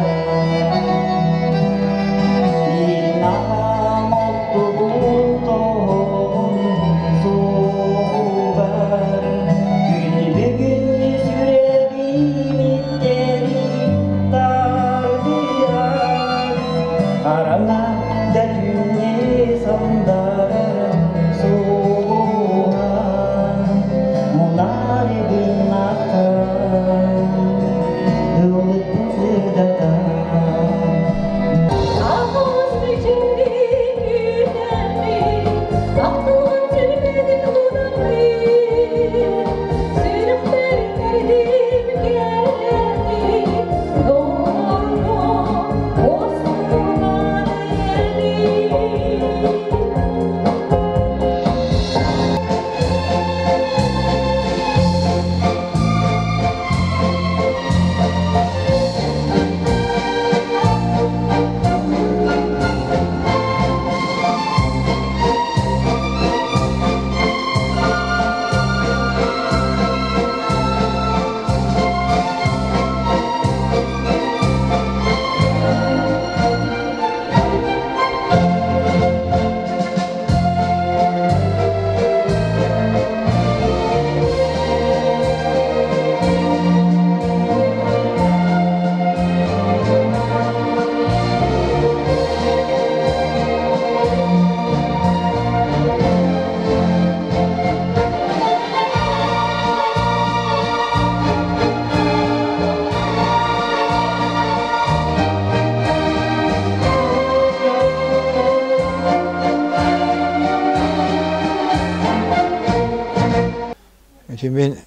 Ити мин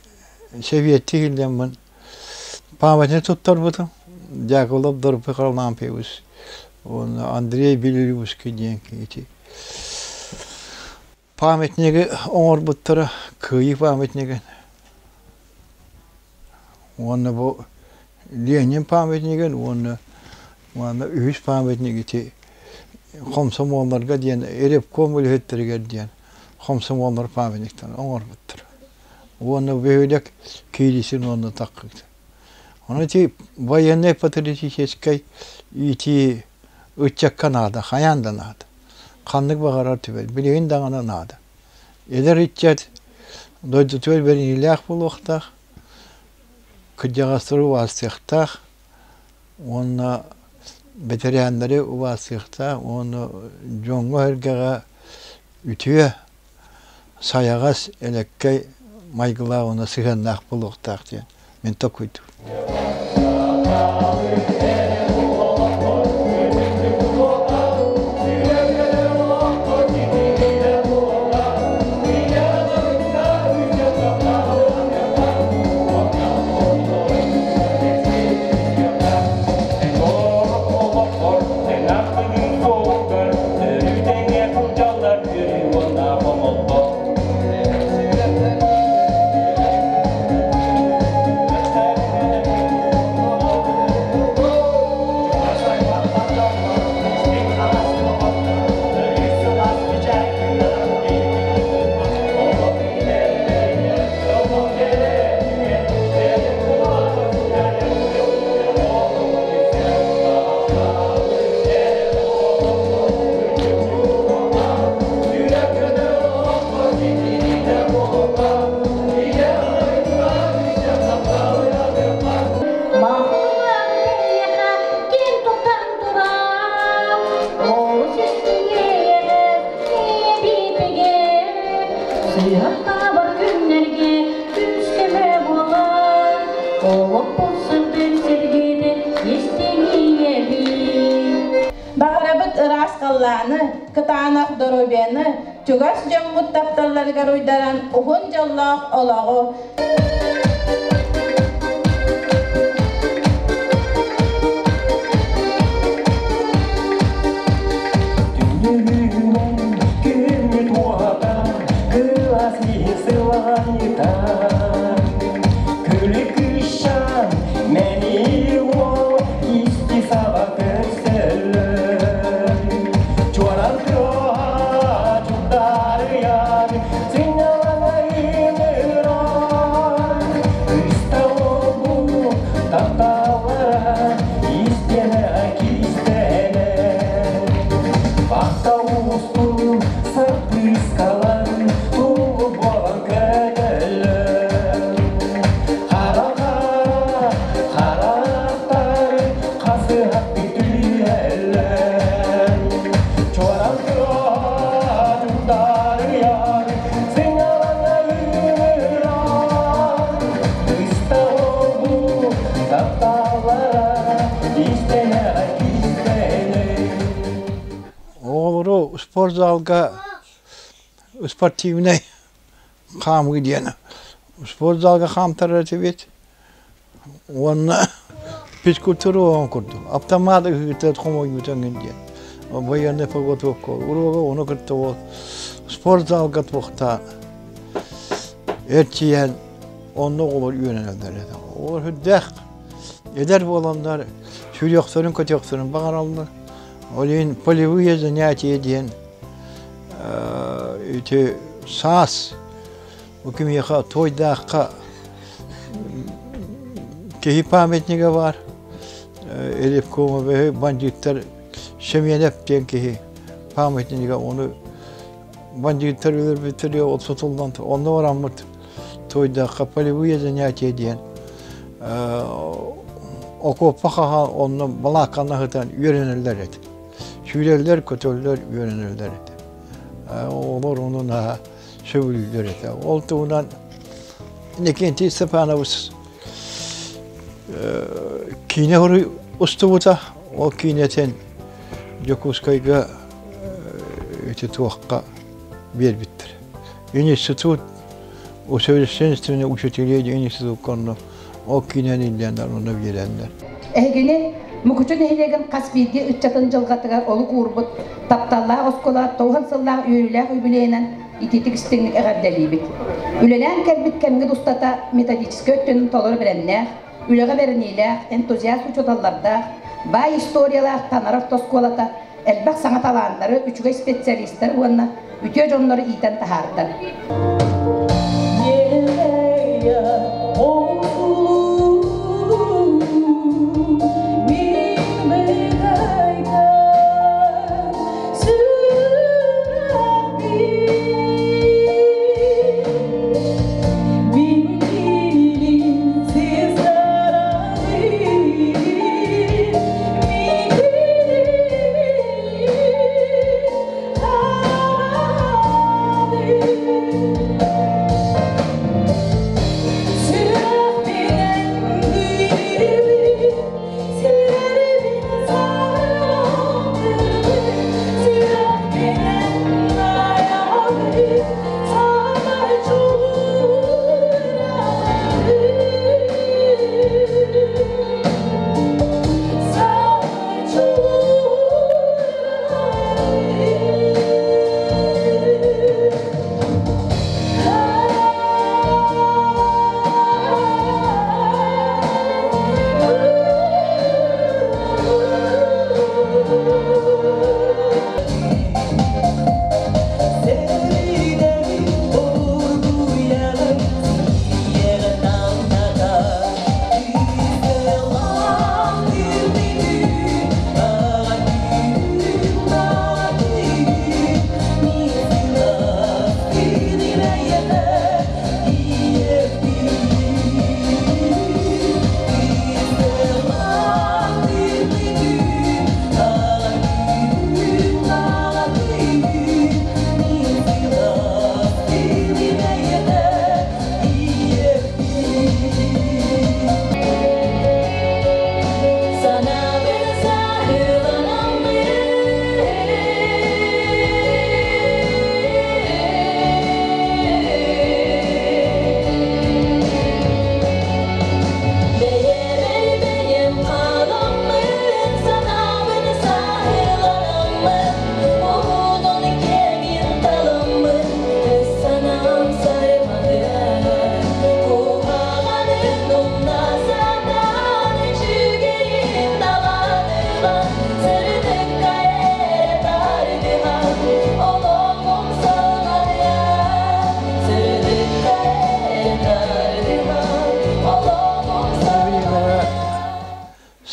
сэбиэттии киллэммин. Памятник туттарбытым. Дьаакылап Дорпы Харлампьевич уонна Андрей Белолюбский диэн ити памятнигы оҥорбуттара, Кыайыы памятнигын. Уонна бу Ленин памятнигын уонна уонна үһүс памятник ити хомсомуолларга диэн ревком үлэһиттэригэр диэн хомсомуоллар памятниктарын оҥорбуттара. Уонна бөһүөлэк киирисин уонна таххыт. Ону ити военнай патриотическай иитии ыччакка наада, хайаан да наада. Ханнык баҕарар түбэл, билигин даҕаны наада. Эдэр ыччат дойдутугар бэриниилээх буолуохтаах, кырдьаҕастары убаастыахтаах уонна бэтэрээннэри убаастыахтаах уонна дьоҥҥо-сэргэҕэ үтүө, сайаҕас, элэккэй майгылаах уонна сыһыаннаах буолуохтаах диэн мин толкуйдуум. Баҕарабыт ыраас халлааны, кытаанах доруобуйаны, чугас дьоммут тапталларыгар уйдаран уһун дьоллоох олоҕу. Оҕолору спортзалга спортивнай хаамыы диэн спортзалга хаамтарар этибит уонна физкультура оҕон курдук автомат ыһыыта хомойбута эҥин диэн военная подготовка уруога ону кытта ол спортзалга туохтаан эрчийэн онно оҕолор үөрэнэллэр этэ оҕолор сүрдээх эдэр буоланнар сүрүөхтэрин көтүөхтэрин баҕараллар ол иһин полевые занятия диэн ити саас бу кимиэхэ туойдаахха киһи памятнига баар Ревкома бандьыыттар Семенов диэн киһи памятнига ону бандьыыттар өлөрбүттэр ол сотуллан онно бараммыт туойдаахха полевые занятия диэн окуоппа хаһан онно балаакканы аһытан үөрэнэллэр этэ сүүрэллэр көтөллөр үөрэнэллэр этэ оҕолор ону наһаа сөбүлүүллэр этэ ол туһунан Иннокентий Степанович киинэ устубута ол киинэтин Дьокуускайга ити туохха биэрбиттэр институт усовершенствования учителей институкка онно Ол киинэни иллээннэр онно биэрэннэр. Эһигини Мукучу нэһилиэгин хас биирдии ыччатын дьылҕатыгар олук уурбут тапталлаах оскуола тоҕуһан сыллаах үөрүүлээх үбүлүөйүнэн итиитик истиҥник эҕэрдэлиибит. Үлэлээн кэлбит кэмҥит устата методическай өттүнэн толору бэлэмнээх, үлэҕэ бэриниилээх, энтузиаст учууталлардаах, баай историялаах Танара орто оскуолата элбэх саҥа талааннары, үчүгэй специалистары уонна үтүө дьоннору иитэн таһаарда.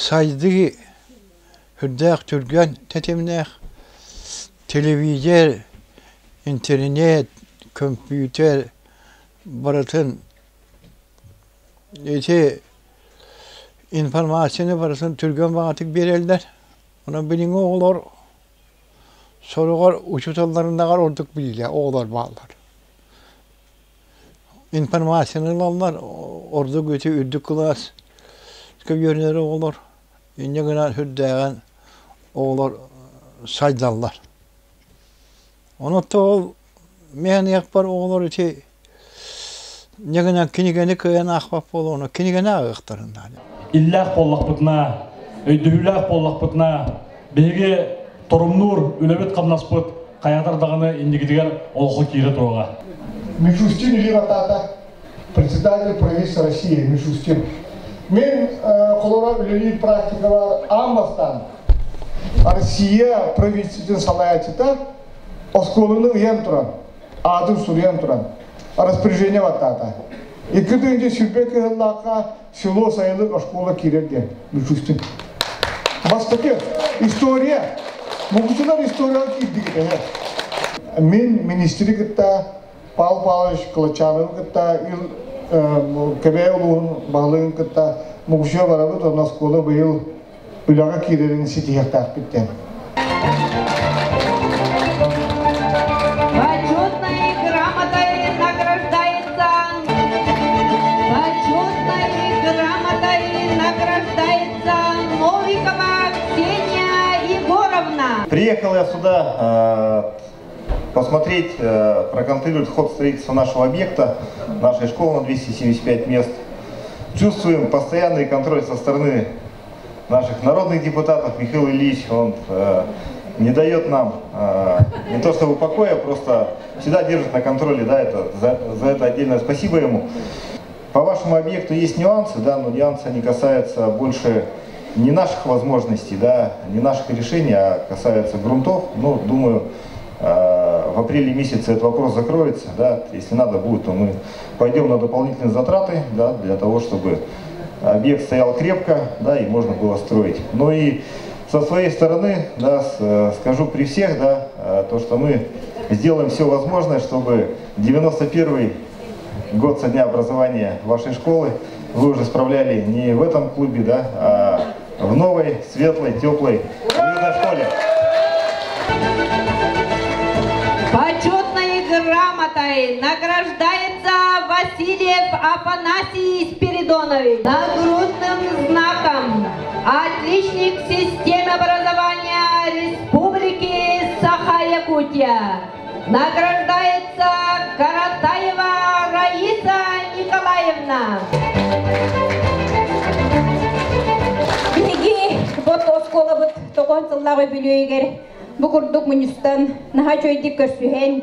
Сайдыы үрдээх түргэн тэтимнээх телевизор, интернет, компьютер барытын ити информацияны барытын түргэн баҕатык биэрэллэр. Онон билиҥҥи оҕолор сороҕор учууталларынааҕар ордук билиилээх оҕолор бааллар. Информацияны ылаллар, ордук ити үрдүк кылаас үөрэнэр оҕолор инньэ гынан сүрдээҕин оҕолор сайдаллар. Онон ол мин ыйахпар оҕолор ити инньэ гынан кинигэни кыайан аахпат буолуону кинигэни ааҕыахтарын наада. Иллээх буоллахпытына, өйдөһүүлээх буоллахпытына, биһиги торумнуур үлэбит-хамнаспыт хайаатар даҕаны инникитигэр олоххо киирэ туруоҕа. Мишустин Ильин атаата председатель правительства России Мишустин. Мен холора үлэлиир практикалар аан бастаан Россия правительствотын салайааччыта оскуоланы ыйан туран, аатын суруйан туран распоряжение баттаата. Икки тыһыынча сүүрбэ кыһыллаахха село сайылык оскуола киирэр диэн Мишустин. Бастакы история. Мукучулар историяҕа киирдигит Мин министри кытта Павел Павлович Кылачановы кытта Ил Кэбээйи улууһун баһылыгын кытта Мукучуга барабыт уонна оскуола быйыл үлэҕэ киирэрин ситиһиэхтээхпит диэн. Почетной грамотой награждается Почетной грамотой награждается Новикова Ксения Егоровна. Приехал я сюда посмотреть, проконтролировать ход строительства нашего объекта, нашей школы на 275 мест. Чувствуем постоянный контроль со стороны наших народных депутатов. Михаил Ильич, он не дает нам не то чтобы покоя, просто всегда держит на контроле, да, это, за это отдельное спасибо ему. По вашему объекту есть нюансы, да, но нюансы они касаются больше не наших возможностей, да, не наших решений, а касаются грунтов. Ну, думаю, в апреле месяце этот вопрос закроется, да, если надо будет, то мы пойдем на дополнительные затраты, да, для того, чтобы объект стоял крепко, да, и можно было строить. Ну и со своей стороны, да, скажу при всех, да, то, что мы сделаем все возможное, чтобы 91 год со дня образования вашей школы вы уже справляли не в этом клубе, да, а в новой, светлой, теплой, уютной школе. Почетной грамотой награждается Васильев Афанасий Спиридонович. Нагрудным знаком отличник системы образования Республики Саха-Якутия. Награждается Каратаева Раиса Николаевна. Биһиги бот оскуолабыт тоҕус сыллаах үбүлүөйүгэр бу курдук мунньустан наһаа үчүгэйдик көрсүһэн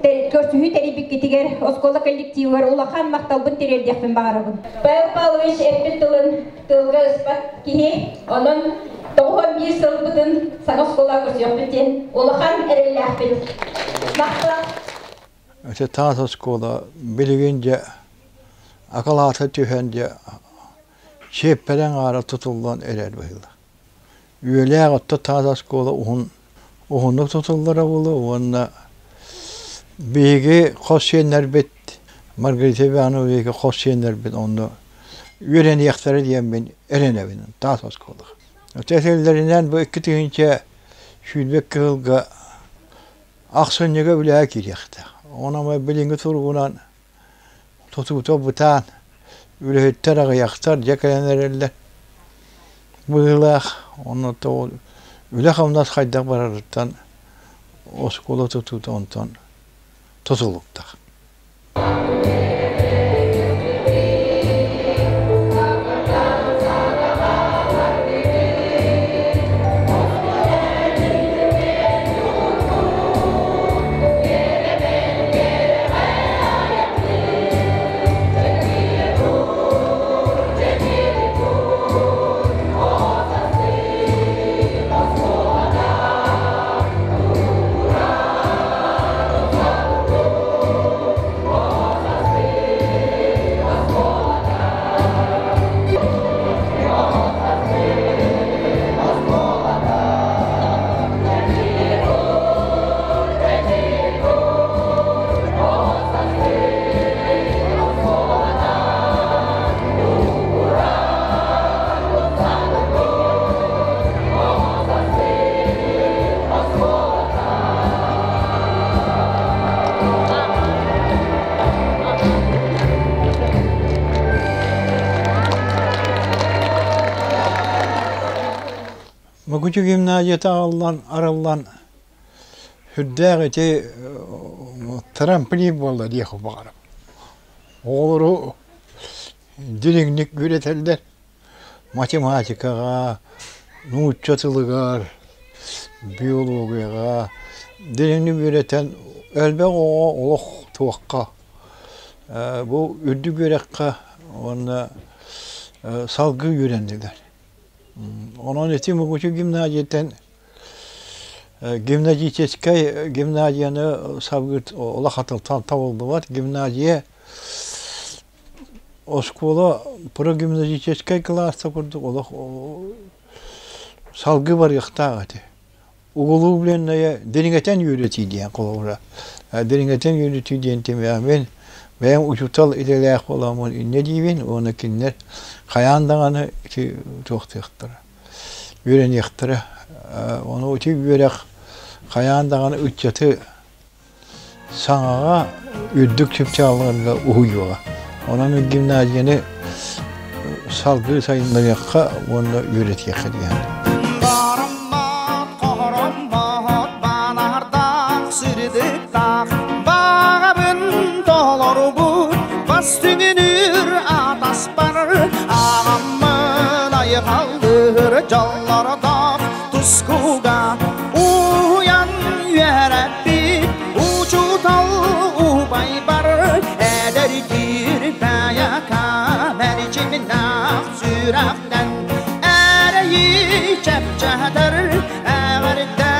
көрсүһүү тэрийбиккитигэр оскуола коллективыгар улахан махталбын тириэрдиэхпин баҕарабын. Павел Павлович эппит тылын тылга ыспат киһи, онон 91 сылбытын саҥа оскуола көрсүөхпүт диэн улахан эрэллээхпит. Махтал. Ити таас оскуола билигин дьэ акылаата түһэн дьэ чиэппэрэн аара тутуллан эрэр быһыылаах. Үөлээх отто таас оскуола уһун уһуннук тутуллара буолуо уонна биһиги хос сиэннэрбит Маргарита Ивановна биһиги хос сиэннэрбит онно үөрэниэхтэрэ диэммин эрэнэбин таас оскуолаҕа. Этэллэринэн бу 2022 сылга ахсынньыга үлэҕэ киириэхтээх. Онон билиҥҥи туругунан тутуута бытаан, үлэһиттэр аҕыйахтар дьэ кэлэн эрэллэр быһыылаах. Онно үлэ-хамнас хайдах барарыттан оскуола тутуута онтон тутулуктаах. Мукучу гимназията аҕаллан арыллан сүрдээх ити трамплин буолла диэх баҕарам. Оҕолору дириҥник үөрэтэллэр. Математикаҕа, нуучча тылыгар, биологияҕа дириҥник үөрэтэн элбэх оҕо олох туохха бу үрдүк үөрэххэ уонна салгыы үөрэннилэр. Онон ити Мукучу гимназияттан гимназическай гимназияны сабыыт улахатылтан табыллыбат. Гимназия оскуола прогимназическай кылааста курдук олох салгыы барыахтаах этэ. Углубленная дириҥэтэн үөрэтии диэн холобура. Дириҥэтэн үөрэтии диэн тимэҕин бэйэм учуутал идэлээх буоламмын инньэ диибин уонна кинилэр хайаан даҕаны ити туохтуохтара үөрэниэхтэрэ. Ону ити үөрэх хайаан даҕаны ыччаты саҥаҕа үрдүк чыпчаалларга уһуйуоҕа. Онон гимназияны салгыы сайыннарыахха уонна үөрэтиэххэ диэн. Бағабын толорубут, бас түгүнүр атаспар. тускуга Уһуйан үөрэппит учуутал убайбар Эдэр киирбэйэкэ мэрчиминнээх сүрэхтэн Эрэйи чэпчэтэр эҕэрдэ.